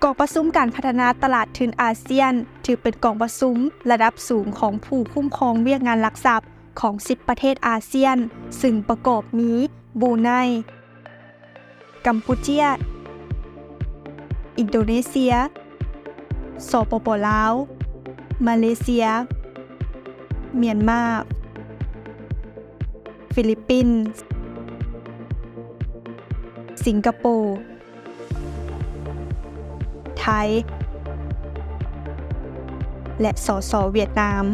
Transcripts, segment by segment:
ກອງປະຊຸມການພັດທະນາຕະຫຼາດທຶນອາຊຽນ ຖືເປັນກອງປະຊຸມລະດັບສູງຂອງຜູ້ຄຸ້ມຄອງວຽກງານຫຼັກຊັບຂອງສິບປະເທດອາຊຽນ, ຊຶ່ງປະກອບມີ ບຣູໄນ, ກຳປູເຈຍ, ອິນໂດເນເຊຍ, ສປປ ລາວ, ມາເລເຊຍ, ມຽນມາ, ຟີລິບປິນ, ສິງກະໂປ, ໄທ ແລະ ສສ ຫວຽດນາມ.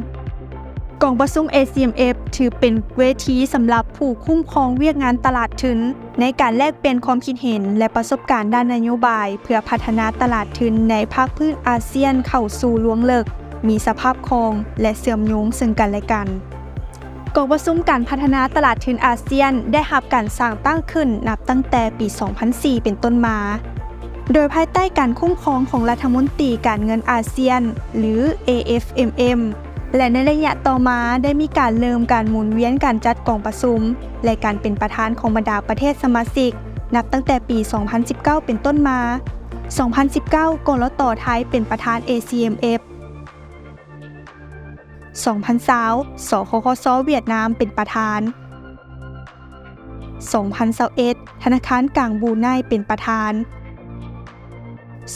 ກອງປະຊຸມ ເອ ຊີ ເອັມ ເອັຟ ຖືເປັນເວທີສຳລັບຜູ້ຄຸ້ມຄອງວຽກງານຕະຫຼາດທຶນ ໃນການແລກປ່ຽນຄວາມຄິດເຫັນ ແລະ ປະສົບການດ້ານນະໂຍບາຍ ເພື່ອພັດທະນາຕະຫຼາດທຶນໃນພາກພື້ນອາຊຽນເຂົ້າສູ່ລວງເລິກ, ມີສະພາບຄ່ອງ ແລະ ເຊື່ອມໂຍງເຊິ່ງກັນແລະກັນ. ກອງປະຊຸມການພັດທະນາຕະຫຼາດທຶນອາຊຽນ ໄດ້ຮັບການສ້າງຕັ້ງຂຶ້ນນັບຕັ້ງແຕ່ປີສອງພັນສີ່ເປັນຕົ້ນມາ, ໂດຍພາຍໃຕ້ການຄຸ້ມຄອງຂອງລັດຖະມົນຕີການເງິນອາຊຽນ ຫຼື ເອ ເອັຟ ເອັມ ເອັມ ແລະ ໃນໄລຍະຕໍ່ມາໄດ້ມີການເລີ່ມການໝູນວຽນການຈັດກອງປະຊຸມ ແລະ ການເປັນປະທານຂອງບັນດາປະເທດສະມາຊິກ ນັບຕັ້ງແຕ່ປີສອງພັນສິບເກົ້າເປັນຕົ້ນມາ. ສອງພັນສິບເກົ້າ ກລຕ ໄທ ເປັນປະທານ ເອ ຊີ ເອັມ ເອັຟ ສອງພັນຊາວ ສຄຄສ ຫວຽດນາມເປັນປະທານ, ສອງພັນຊາວເອັດ ທະນາຄານກາງບຣູໄນເປັນປະທານ,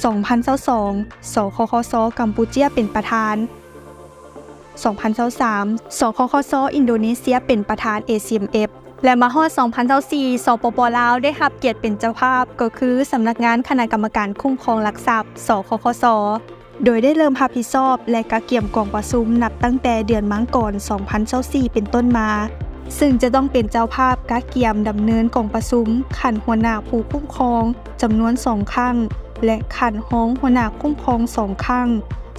ສອງພັນຊາວສອງ ສຄຄສ ກຳປູເຈຍເປັນປະທານ, ສອງພັນຊາວສາມ ສຄຄສ ອິນໂດເນເຊຍເປັນປະທານ ເອ ຊີ ເອັມ ເອັຟ ແລະ ມາຮອດ ສອງພັນຊາວສີ່ ສປປ ລາວ ໄດ້ຮັບກຽດເປັນເຈົ້າພາບ ກໍຄືສຳນັກງານຄະນະກຳມະການຄຸ້ມຄອງຫຼັກຊັບ ສຄຄສ ໂດຍໄດ້ເລີ່ມຮັບຜິດຊອບ ແລະ ກະກຽມກອງປະຊຸມນັບຕັ້ງແຕ່ເດືອນມັງກອນ ສອງພັນຊາວສີ່ເປັນຕົ້ນມາ, ເຊິ່ງຈະຕ້ອງເປັນເຈົ້າພາບກະກຽມດຳເນີນກອງປະຊຸມຂັ້ນຫົວໜ້າຜູ້ຄຸ້ມຄອງຈຳນວນສອງຄັ້ງ ແລະ ຂັ້ນຮອງຫົວໜ້າຄຸ້ມຄອງສອງຄັ້ງ,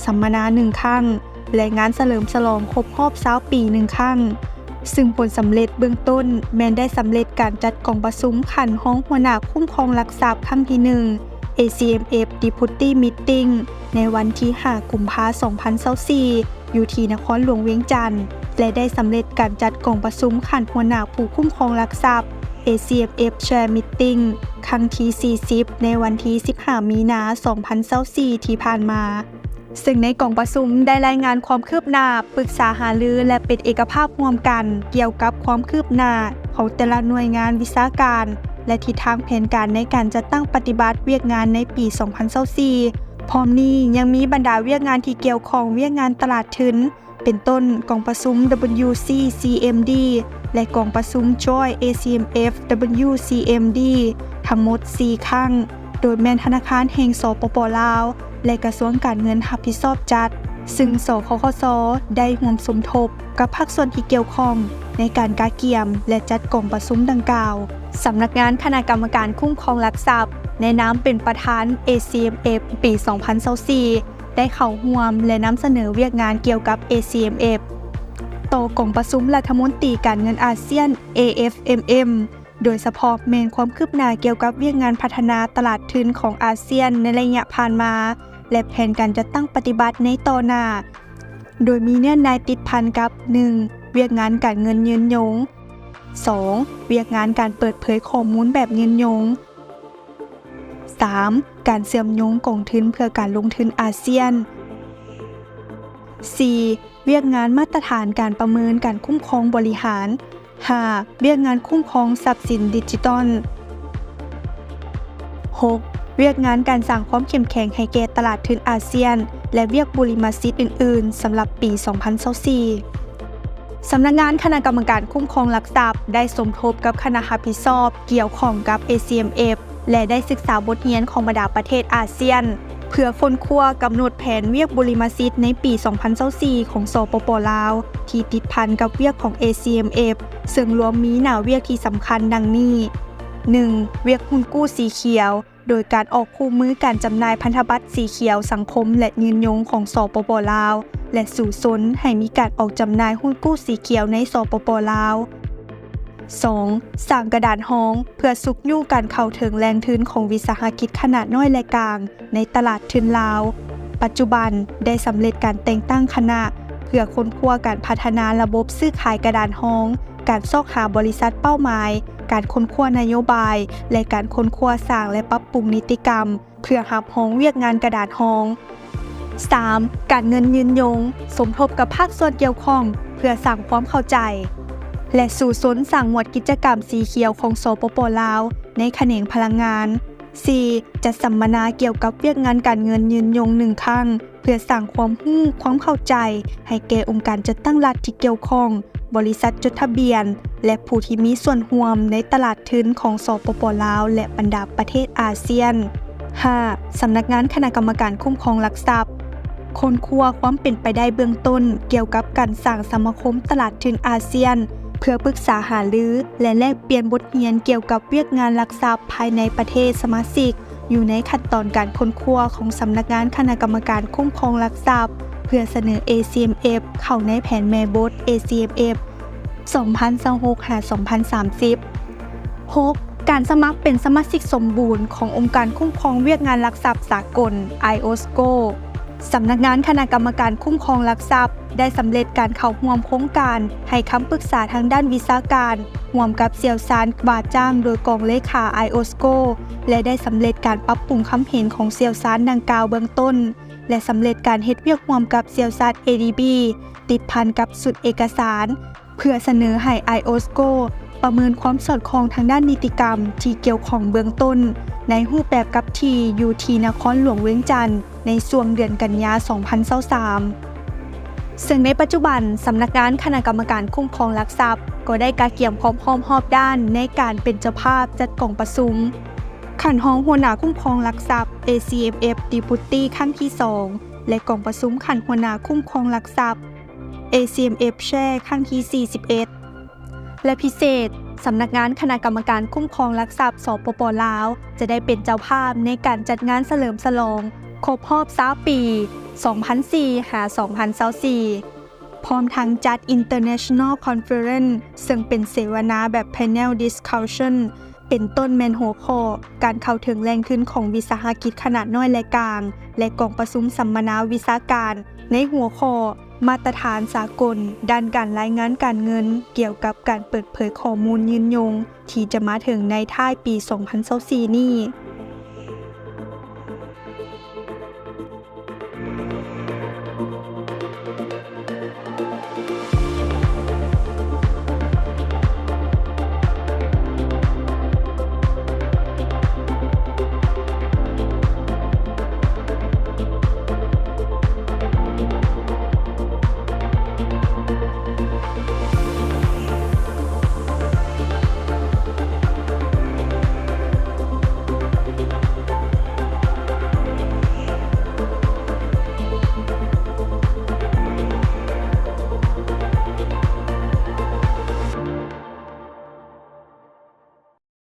ສຳມະນາໜຶ່ງຄັ້ງ ແລະ ງານສະເຫຼີມສະຫຼອງຄົບຮອບຊາວປີໜຶ່ງຄັ້ງ, ຊຶ່ງຜົນສຳເລັດເບື້ອງຕົ້ນແມ່ນໄດ້ສຳເລັດການຈັດກອງປະຊຸມຂັ້ນຮອງຫົວໜ້າຄຸ້ມຄອງຫຼັກຊັບຄັ້ງທີໜຶ່ງ ເອ ຊີ ເອັມ ເອັຟ Deputy Meeting ໃນວັນທີຫ້າ ກຸມພາ ສອງພັນຊາວສີ່ ຢູ່ທີ່ນະຄອນຫຼວງວຽງຈັນ ແລະ ໄດ້ສຳເລັດການຈັດກອງປະຊຸມຂັ້ນຫົວໜ້າຜູ້ຄຸ້ມຄອງຫຼັກຊັບ ເອ ຊີ ເອັມ ເອັຟ Chair Meeting ຄັ້ງທີສີ່ສິບ ໃນວັນທີສິບຫ້າ ມີນາ ສອງພັນຊາວສີ່ ທີ່ຜ່ານມາ. ເຊິ່ງໃນກອງປະຊຸມໄດ້ລາຍງານຄວາມຄືບໜ້າ, ປຶກສາຫາລື ແລະ ເປັນເອກະພາບຮ່ວມກັນກ່ຽວກັບຄວາມຄືບໜ້າຂອງແຕ່ລະໜ່ວຍງານວິຊາການ ແລະ ທິດທາງແຜນການໃນການຈັດຕັ້ງປະຕິບັດວຽກງານໃນປີສອງພັນຊາວສີ່. ພ້ອມນີ້ຍັງມີບັນດາວຽກງານທີ່ກ່ຽວຂ້ອງວຽກງານຕະຫຼາດທຶນ ເປັນຕົ້ນ ກອງປະຊຸມ WCCMD ແລະ ກອງປະຊຸມ Joint ACMF WCMD ທັງໝົດສີ່ຄັ້ງ, ໂດຍແມ່ນທະນາຄານແຫ່ງ ສປປ ລາວ ແລະ ກະຊວງການເງິນຮັບຜິດຊອບຈັດ, ຊຶ່ງ ສຄຄສ ໄດ້ຮ່ວມສົມທົບກັບພາກສ່ວນທີ່ກ່ຽວຂ້ອງໃນການກະກຽມ ແລະ ຈັດກອງປະຊຸມດັ່ງກ່າວ. ສຳນັກງານຄະນະກຳມະການຄຸ້ມຄອງຫຼັກຊັບ ໃນນາມເປັນປະທານ ACMF ປີສອງພັນຊາວສີ່ ໄດ້ເຂົ້າຮ່ວມ ແລະ ນຳສະເໜີວຽກງານກ່ຽວກັບ ACMF ຕໍ່ກອງປະຊຸມລັດຖະມົນຕີການເງິນອາຊຽນ AFMM ໂດຍສະເພາະແມ່ນຄວາມຄືບໜ້າກ່ຽວກັບວຽກງານພັດທະນາຕະຫຼາດທຶນຂອງອາຊຽນໃນໄລຍະຜ່ານມາ ແລະ ແຜນການຈັດຕັ້ງປະຕິບັດໃນຕໍ່ໜ້າ, ໂດຍມີເນື້ອໃນຕິດພັນກັບ ໜຶ່ງ ວຽກງານການເງິນຍືນຍົງ, ສອງ ວຽກງານການເປີດເຜີຍຂໍ້ມູນແບບຍືນຍົງ, ສາມ ການເຊື່ອມໂຍງກອງທຶນເພື່ອການລົງທຶນອາຊຽນ, ສີ່ ວຽກງານມາດຕະຖານການປະເມີນການຄຸ້ມຄອງບໍລິຫານ, ຫ້າ ວຽກງານຄຸ້ມຄອງຊັບສິນດິຈິຕອນ, ຫົກ ວຽກງານການສ້າງຄວາມເຂັ້ມແຂງໃຫ້ແກ່ຕະຫຼາດທຶນອາຊຽນ ແລະ ວຽກບຸລິມະສິດອື່ນໆ ສຳລັບປີສອງພັນຊາວສີ່. ສຳນັກງານຄະນະກຳມະການຄຸ້ມຄອງຫຼັກຊັບ ໄດ້ສົມທົບກັບຄະນະຮັບຜິດຊອບກ່ຽວຂ້ອງກັບ ACMF ແລະ ໄດ້ສຶກສາບົດຮຽນຂອງບັນດາປະເທດອາຊຽນ ເພື່ອຄົ້ນຄວ້າກຳນົດແຜນວຽກບຸລິມະສິດໃນປີສອງພັນຊາວສີ່ ຂອງ ສປປ ລາວ ທີ່ຕິດພັນກັບວຽກຂອງ ACMF ເຊິ່ງລວມມີໜ້າວຽກທີ່ສຳຄັນດັ່ງນີ້, ໜຶ່ງ ວຽກຮຸ້ນກູ້ສີຂຽວ ໂດຍການອອກຄູ່ມືການຈຳໜ່າຍພັນທະບັດສີຂຽວສັງຄົມ ແລະ ຍືນຍົງຂອງ ສປປ ລາວ ແລະ ສູ້ຊົນໃຫ້ມີການອອກຈຳໜ່າຍຮຸ້ນກູ້ສີຂຽວໃນ ສປປ ລາວ. ສອງ ສ້າງກະດານຮອງເພື່ອຊຸກຍູ້ການເຂົ້າເຖິງແຫຼ່ງທຶນຂອງວິສາຫະກິດຂະໜາດນ້ອຍ ແລະ ກາງ ໃນຕະຫຼາດທຶນລາວ. ປັດຈຸບັນໄດ້ສຳເລັດການແຕ່ງຕັ້ງຄະນະເພື່ອຄົ້ນຄວ້າການພັດທະນາລະບົບຊື້ຂາຍກະດານຮອງ, ການຊອກຫາບໍລິສັດເປົ້າໝາຍ, ການຄົ້ນຄວ້ານະໂຍບາຍ ແລະ ການຄົ້ນຄວ້າສ້າງ ແລະ ປັບປຸງນິຕິກຳ ເພື່ອຮັບຮອງວຽກງານກະດານຮອງ. ສາມ ການເງິນຍືນຍົງ ສົມທົບກັບພາກສ່ວນກ່ຽວຂ້ອງເພື່ອສ້າງຄວາມເຂົ້າໃຈ ແລະ ສູ້ຊົນສ້າງໝວດກິດຈະກຳສີຂຽວຂອງ ສປປ ລາວ ໃນຂະແໜງພະລັງງານ. ສີ່ ຈັດສຳມະນາກ່ຽວກັບວຽກງານການເງິນຍືນຍົງໜຶ່ງຄັ້ງ ເພື່ອສ້າງຄວາມຮູ້ຄວາມເຂົ້າໃຈໃຫ້ແກ່ອົງການຈັດຕັ້ງລັດທີ່ກ່ຽວຂ້ອງ, ບໍລິສັດຈົດທະບຽນ ແລະ ຜູ້ທີ່ມີສ່ວນຮ່ວມໃນຕະຫຼາດທຶນຂອງ ສປປ ລາວ ແລະ ບັນດາປະເທດອາຊຽນ. ຫ້າ ສຳນັກງານຄະນະກຳມະການຄຸ້ມຄອງຫຼັກຊັບ ຄົ້ນຄວ້າຄວາມເປັນໄປໄດ້ເບື້ອງຕົ້ນກ່ຽວກັບການສ້າງສະມາຄົມຕະຫຼາດທຶນອາຊຽນ ເພື່ອປຶກສາຫາລື ແລະ ແລກປ່ຽນບົດຮຽນກ່ຽວກັບວຽກງານຫຼັກຊັບພາຍໃນປະເທດສະມາຊິກ ຢູ່ໃນຂັ້ນຕອນການຄົ້ນຄວ້າຂອງສຳນັກງານຄະນະກຳມະການຄຸ້ມຄອງຫຼັກຊັບ ເພື່ອສະເໜີ ເອຊີເອັມເອັຟ ເຂົ້າໃນແຜນແມ່ບົດ ເອຊີເອັມເອັຟ ສອງພັນຊາວຫົກ ຫາ ສອງພັນສາມສິບ. ຫົກ ການສະໝັກເປັນສະມາຊິກສົມບູນຂອງອົງການຄຸ້ມຄອງວຽກງານຫຼັກຊັບສາກົນ ໄອໂອສໂກ. ສຳນັກງານຄະນະກຳມະການຄຸ້ມຄອງຫຼັກຊັບ ໄດ້ສຳເລັດການເຂົ້າຮ່ວມໂຄງການໃຫ້ຄຳປຶກສາທາງດ້ານວິຊາການ ຮ່ວມກັບຊ່ຽວຊານວ່າຈ້າງໂດຍກອງເລຂາ ໄອໂອສໂກ ແລະ ໄດ້ສຳເລັດການປັບປຸງຄຳເຫັນຂອງຊ່ຽວຊານດັ່ງກ່າວເບື້ອງຕົ້ນ ແລະ ສຳເລັດການເຮັດວຽກຮ່ວມກັບຊ່ຽວຊານ ເອດີບີ ຕິດພັນກັບຊຸດເອກະສານ ເພື່ອສະເໜີໃຫ້ ໄອໂອສໂກ ປະເມີນຄວາມສອດຄ່ອງທາງດ້ານນິຕິກຳທີ່ກ່ຽວຂ້ອງເບື້ອງຕົ້ນ ໃນຮູບແບບກັບທີ່ຢູ່ທີ່ນະຄອນຫຼວງວຽງຈັນ ໃນຊ່ວງເດືອນກັນຍາ ສອງພັນຊາວສາມ. ເຊິ່ງໃນປັດຈຸບັນ ສຳນັກງານຄະນະກຳມະການຄຸ້ມຄອງຫຼັກຊັບ ກໍໄດ້ກະກຽມຄວາມພ້ອມຮອບດ້ານໃນການເປັນເຈົ້າພາບຈັດກອງປະຊຸມ ຂັ້ນຮອງຫົວໜ້າຄຸ້ມຄອງຫຼັກຊັບ ເອຊີເອັມເອັຟ Deputy ຄັ້ງທີສອງ ແລະ ກອງປະຊຸມຂັ້ນຫົວໜ້າຄຸ້ມຄອງຫຼັກຊັບ ເອຊີເອັມເອັຟ Chair ຄັ້ງທີສີ່ສິບເອັດ ແລະ ພິເສດ, ສຳນັກງານຄະນະກຳມະການຄຸ້ມຄອງຫຼັກຊັບ ສປປ ລາວ ຈະໄດ້ເປັນເຈົ້າພາບໃນການຈັດງານສະເຫຼີມສະຫຼອງຄົບຮອບຊາວປີ ສອງພັນສີ່ ຫາ ສອງພັນຊາວສີ່ ພ້ອມທັງຈັດ International Conference ເຊິ່ງເປັນເສວະນາແບບ Panel Discussion ເປັນຕົ້ນແມ່ນຫົວຂໍ້ ການເຂົ້າເຖິງແຫຼ່ງທຶນຂອງວິສາຫະກິດຂະໜາດນ້ອຍ ແລະ ກາງ ແລະ ກອງປະຊຸມສຳມະນາວິຊາການ ໃນຫົວຂໍ້ ມາດຕະຖານສາກົນດ້ານການລາຍງານການເງິນ ກ່ຽວກັບການເປີດເຜີຍຂໍ້ມູນຍືນຍົງ ທີ່ຈະມາເຖິງໃນທ້າຍປີ ສອງພັນຊາວສີ່ນີ້.